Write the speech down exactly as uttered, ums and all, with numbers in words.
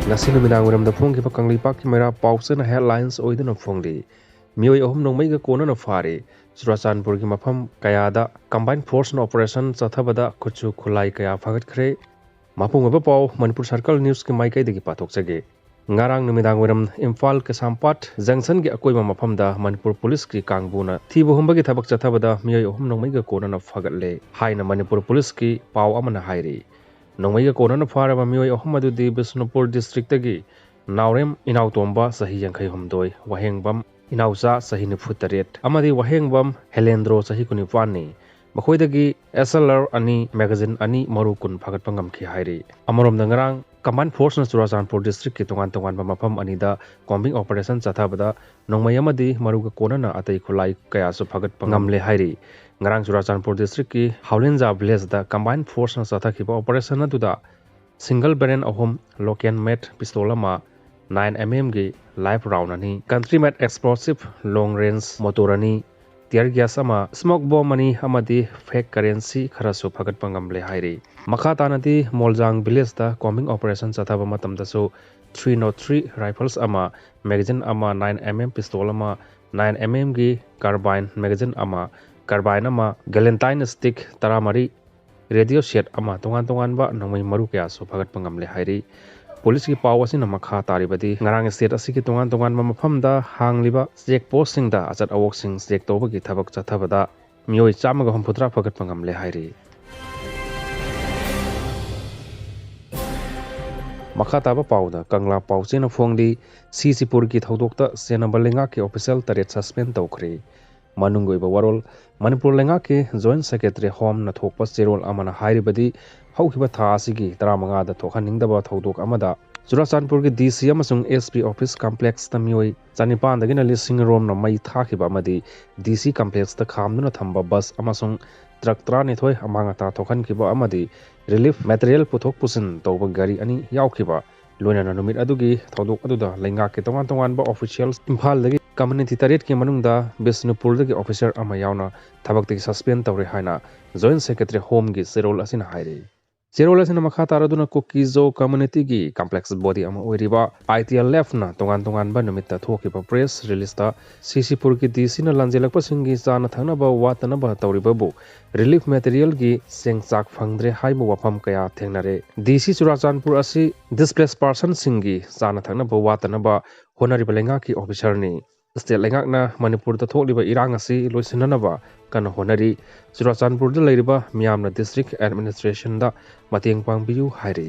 ꯉꯁꯤ ꯅꯨꯃꯤꯗꯥꯡ ꯋꯥꯏꯔꯝꯗ ꯐꯣꯡꯈꯤꯕ ꯀꯪꯂꯩꯄꯥꯛꯀꯤ ꯃꯩꯔꯥ ꯄꯥꯎꯆꯦꯅ headlines ꯑꯣꯏꯗꯨꯅ ꯐꯣꯡꯂꯤ꯫ ꯃꯤꯑꯣꯏ ꯑꯍꯨꯝ ꯅꯣꯡꯃꯩꯒ ꯀꯣꯟꯅꯅ ꯐꯥꯔꯤ꯫ ꯆꯨꯔꯥꯆꯥꯟꯄꯨꯔꯒꯤ ꯃꯐꯝ ꯀꯌꯥꯗ combined forceꯅ operation ꯆꯠꯊꯕꯗ ꯈꯨꯠꯁꯨ ꯈꯨꯠꯂꯥꯏ ꯀꯌꯥ ꯐꯒꯠꯈ꯭ꯔꯦ꯫ ꯃꯄꯨꯡ ꯑꯣꯏꯕ ꯄꯥꯎ ꯃꯅꯤꯄꯨꯔ Circle Newsꯀꯤ ꯃꯥꯏꯀꯩꯗꯒꯤ ꯄꯥꯊꯣꯛꯆꯒꯦ꯫ ꯉꯔꯥꯡ ꯅꯨꯃꯤꯗꯥꯡ ꯋꯥꯏꯔꯝ ꯏꯝꯐꯥꯜ ꯀꯩꯁꯥꯝꯄꯥꯠ junctionꯒꯤ ꯑꯀꯣꯏꯕ ꯃꯐꯝꯗ ꯃꯅꯤꯄꯨꯔ ꯄꯨꯂꯤꯁꯀꯤ ꯀꯥꯡꯕꯨꯅ ꯊꯤꯕ ꯍꯨꯝꯕꯒꯤ ꯊꯕꯛ ꯆꯠꯊꯕꯗ ꯃꯤꯑꯣꯏ ꯑꯍꯨꯝ ꯅꯣꯡꯃꯩꯒ ꯀꯣꯟꯅꯅ ꯐꯒꯠꯂꯦ ꯍꯥꯏꯅ ꯃꯅꯤꯄꯨꯔ ꯄꯨꯂꯤꯁꯀꯤ ꯄꯥꯎ ꯑꯃꯅ ꯍꯥꯏꯔꯤ꯫ ꯅꯣꯡꯃꯩꯒ ꯀꯣꯟꯅꯅ ꯐꯥꯔꯕ ꯃꯤꯑꯣꯏ ꯑꯍꯨꯝ ꯑꯗꯨꯗꯤ ꯕꯤꯁꯅꯨꯄꯨꯔ districtꯇꯒꯤ ꯅꯥꯎꯔꯦꯝ ꯏꯅꯥꯎꯇꯣꯝꯕ, ꯆꯍꯤ ꯌꯥꯡꯈꯩ ꯍꯨꯝꯗꯣꯏ, ꯋꯥꯍꯦꯡꯕꯝ ꯏꯅꯥꯎꯆꯥ, ꯆꯍꯤ ꯅꯤꯐꯨ ꯇꯔꯦꯠ, ꯑꯃꯗꯤ ꯋꯥꯍꯦꯡꯕꯝ ꯍꯦꯂꯦꯟꯗ꯭ꯔꯣ, ꯆꯍꯤ ꯀꯨꯟꯅꯤꯄꯥꯟꯅꯤ꯫ ꯃꯈꯣꯏꯗꯒꯤ S L R ꯑꯅꯤ, magazine ꯑꯅꯤ, ꯃꯔꯨ ꯀꯨꯟ ꯐꯥꯒꯠꯄ ꯉꯝꯈꯤ ꯍꯥꯏꯔꯤ꯫ ꯑꯃꯔꯣꯝꯗ, ꯉꯔꯥꯡ combined forceꯅ ꯆꯨꯔꯥꯆꯥꯟꯄꯨꯔ districtꯀꯤ ꯇꯣꯉꯥꯟ ꯇꯣꯉꯥꯟꯕ ꯃꯐꯝ ꯑꯅꯤꯗ combing operation ꯆꯠꯊꯕꯗ ꯅꯣꯡꯃꯩ ꯑꯃꯗꯤ ꯃꯔꯨꯒ ꯀꯣꯟꯅꯅ ꯑꯇꯩ ꯈꯨꯠꯂꯥꯏ ꯀꯌꯥꯁꯨ ꯐꯒꯠꯄ ꯉꯝꯂꯦ ꯍꯥꯏꯔꯤ꯫ ꯉꯔꯥꯡ ꯆꯨꯔꯥꯆꯥꯟꯄꯨꯔ districtꯀꯤ ꯍꯥꯎꯂꯦꯟꯖꯥ villageꯗ combined forceꯅ ꯆꯠꯊꯈꯤꯕ operation ꯑꯗꯨꯗ single barrel ꯑꯍꯨꯝ, location made pistol ꯑꯃ, nine M M ꯒꯤ live round ꯑꯅꯤ, country made explosive long range mortar ꯑꯅꯤ, tear gas ꯑꯃ, smoke bomb ꯑꯅꯤ ꯑꯃꯗꯤ fake currency ꯈꯔꯁꯨ ꯐꯒꯠꯄ ꯉꯝꯂꯦ ꯍꯥꯏꯔꯤ꯫ ꯃꯈꯥ ꯇꯥꯅꯗꯤ ꯃꯣꯜꯖꯥꯡ villageꯇ combing operation ꯆꯠꯊꯕ ꯃꯇꯝꯗꯁꯨ three nought three rifles ꯑꯃ, magazine ꯑꯃ, nine M M pistol ꯑꯃ, nine M M ꯒꯤ carbine magazine ꯑꯃ, carbine ꯑꯃ, galantine stick ꯇꯔꯥꯃꯔꯤ, radio set ꯑꯃ, ꯇꯣꯉꯥꯟ ꯇꯣꯉꯥꯟꯕ ꯅꯣꯡꯃꯩ ꯃꯔꯨ ꯀꯌꯥꯁꯨ ꯐꯒꯠꯄ ꯉꯝꯂꯦ ꯍꯥꯏꯔꯤ꯫ ꯄꯨꯂꯤꯁꯀꯤ ꯄꯥꯎ ꯑꯁꯤꯅ ꯃꯈꯥ ꯇꯥꯔꯤꯕꯗꯤ, ꯉꯔꯥꯡ state ꯑꯁꯤꯒꯤ ꯇꯣꯉꯥꯟ ꯇꯣꯉꯥꯟꯕ ꯃꯐꯝꯗ ꯍꯥꯡꯂꯤꯕ check postꯁꯤꯡꯗ ꯑꯆꯠ ꯑꯋꯣꯛꯁꯤꯡ check ꯇꯧꯕꯒꯤ ꯊꯕꯛ ꯆꯠꯊꯕꯗ ꯃꯤꯑꯣꯏ ꯆꯥꯝꯃꯒ ꯍꯨꯝꯐꯨꯇꯔꯥ ꯐꯒꯠꯄ ꯉꯝꯂꯦ ꯍꯥꯏꯔꯤ꯫ ꯃꯈꯥ ꯇꯥꯕ ꯄꯥꯎꯗ ꯀꯪꯂꯥ ꯄꯥꯎꯆꯦꯅ ꯐꯣꯡꯂꯤ꯫ ꯁꯤꯁꯤꯄꯨꯔꯒꯤ ꯊꯧꯗꯣꯛꯇ ꯆꯦꯟꯅꯕ ꯂꯩꯉꯥꯛꯀꯤ official ꯇꯔꯦꯠ suspend ꯇꯧꯈ꯭ꯔꯦ꯫ ꯃꯅꯨꯡꯒꯤ ꯑꯣꯏꯕ ꯋꯥꯔꯣꯜ꯫ ꯃꯅꯤꯄꯨꯔ ꯂꯩꯉꯥꯛꯀꯤ Joint Secretary Homeꯅ ꯊꯣꯛꯄ ꯆꯦꯔꯣꯜ ꯑꯃꯅ ꯍꯥꯏꯔꯤꯕꯗꯤ, ꯍꯧꯈꯤꯕ ꯊꯥ ꯑꯁꯤꯒꯤ ꯇꯔꯥꯃꯉꯥꯗ ꯊꯣꯛꯍꯟꯅꯤꯡꯗꯕ ꯊꯧꯗꯣꯛ ꯑꯃꯗ ꯆꯨꯔꯥꯆꯥꯟꯄꯨꯔꯒꯤ D C ꯑꯃꯁꯨꯡ S P office complexꯇ ꯃꯤꯑꯣꯏ ꯆꯅꯤꯄꯥꯟꯗꯒꯤꯅ ꯂꯤꯁꯤꯡ ꯔꯣꯝꯅ ꯃꯩ ꯊꯥꯈꯤꯕ ꯑꯃꯗꯤ D C complexꯇ ꯈꯥꯝꯗꯨꯅ ꯊꯝꯕ bus ꯑꯃꯁꯨꯡ truck ꯇꯔꯥꯅꯤꯊꯣꯏ ꯑꯃꯥꯡ ꯑꯇꯥ ꯊꯣꯛꯍꯟꯈꯤꯕ ꯑꯃꯗꯤ relief material ꯄꯨꯊꯣꯛ ꯄꯨꯁꯤꯟ ꯇꯧꯕ ꯒꯥꯔꯤ ꯑꯅꯤ ꯌꯥꯎꯈꯤꯕ, ꯂꯣꯏꯅꯅ ꯅꯨꯃꯤꯠ ꯑꯗꯨꯒꯤ ꯊꯧꯗꯣꯛ ꯑꯗꯨꯗ ꯂꯩꯉꯥꯛꯀꯤ ꯇꯣꯉꯥꯟ ꯇꯣꯉꯥꯟꯕ officials, ꯏꯝꯐꯥꯜꯗꯒꯤ community ꯇꯔꯦꯠꯀꯤ ꯃꯅꯨꯡꯗ ꯕꯤꯁꯅꯨꯄꯨꯔꯗꯒꯤ officer ꯑꯃ ꯌꯥꯎꯅ ꯊꯕꯛꯇꯒꯤ suspend ꯇꯧꯔꯦ ꯍꯥꯏꯅ Joint Secretary Homeꯒꯤ ꯆꯦꯔꯣꯜ ꯑꯁꯤꯅ ꯍꯥꯏꯔꯤ꯫ ꯆꯦꯔꯣꯜ ꯑꯁꯤꯅ ꯃꯈꯥ ꯇꯥꯔꯗꯨꯅ ꯀꯨꯀꯤꯖꯣ ꯀꯝꯃꯨꯅꯤꯇꯤꯒꯤ ꯀꯝꯄ꯭ꯂꯦꯛꯁ ꯕꯣꯗꯤ ꯑꯃ ꯑꯣꯏꯔꯤꯕ ꯑꯥꯏ ꯇꯤ ꯑꯦꯜ ꯑꯦꯐꯅ ꯇꯣꯉꯥꯟ ꯇꯣꯉꯥꯟꯕ ꯅꯨꯃꯤꯠꯇ ꯊꯣꯛꯈꯤꯕ ꯄ꯭ꯔꯦꯁ ꯔꯤꯂꯤꯖꯇ ꯁꯤ ꯁꯤ ꯄꯨꯔꯒꯤ ꯗꯤ ꯁꯤꯅ ꯂꯥꯟꯖꯦꯜꯂꯛꯄꯁꯤꯡꯒꯤ ꯆꯥꯅ ꯊꯛꯅꯕ ꯋꯥꯠꯇꯅꯕ ꯇꯧꯔꯤꯕꯕꯨ ꯔꯤꯂꯤꯐ ꯃꯦꯇꯔꯤꯌꯦꯜꯒꯤ ꯆꯦꯡ ꯆꯥꯛ ꯐꯪꯗ꯭ꯔꯦ ꯍꯥꯏꯕ ꯋꯥꯐꯝ ꯀꯌꯥ ꯊꯦꯡꯅꯔꯦ꯫ ꯗꯤ ꯁꯤ ꯆꯨꯔꯥꯆꯥꯟꯄꯨꯔ ꯑꯁꯤ ꯗꯤꯁꯄ꯭ꯂꯦꯁ ꯄꯥꯔꯁꯟꯁꯤꯡꯒꯤ ꯆꯥꯅ ꯊꯛꯅꯕ ꯋꯥꯠꯇꯅꯕ ꯍꯣꯠꯅꯔꯤꯕ ꯂꯩꯉꯥꯛꯀꯤ ꯑꯣꯐꯤꯁꯥꯔꯅꯤ꯫ ꯁ꯭ꯇꯦꯠ ꯂꯩꯉꯥꯛꯅ ꯃꯅꯤꯄꯨꯔꯗ ꯊꯣꯛꯂꯤꯕ ꯏꯔꯥꯡ ꯑꯁꯤ ꯂꯣꯏꯁꯤꯟꯅꯅꯕ ꯀꯟꯅ ꯍꯣꯠꯅꯔꯤ꯫ ꯆꯨꯔꯥꯆꯥꯟꯄꯨꯔꯗ ꯂꯩꯔꯤꯕ ꯃꯤꯌꯥꯝꯅ ꯗꯤꯁꯇ꯭ꯔꯤꯛ ꯑꯦꯗꯃꯤꯅꯤꯁꯇ꯭ꯔꯦꯁꯟꯗ ꯃꯇꯦꯡ ꯄꯥꯡꯕꯤꯌꯨ ꯍꯥꯏꯔꯤ꯫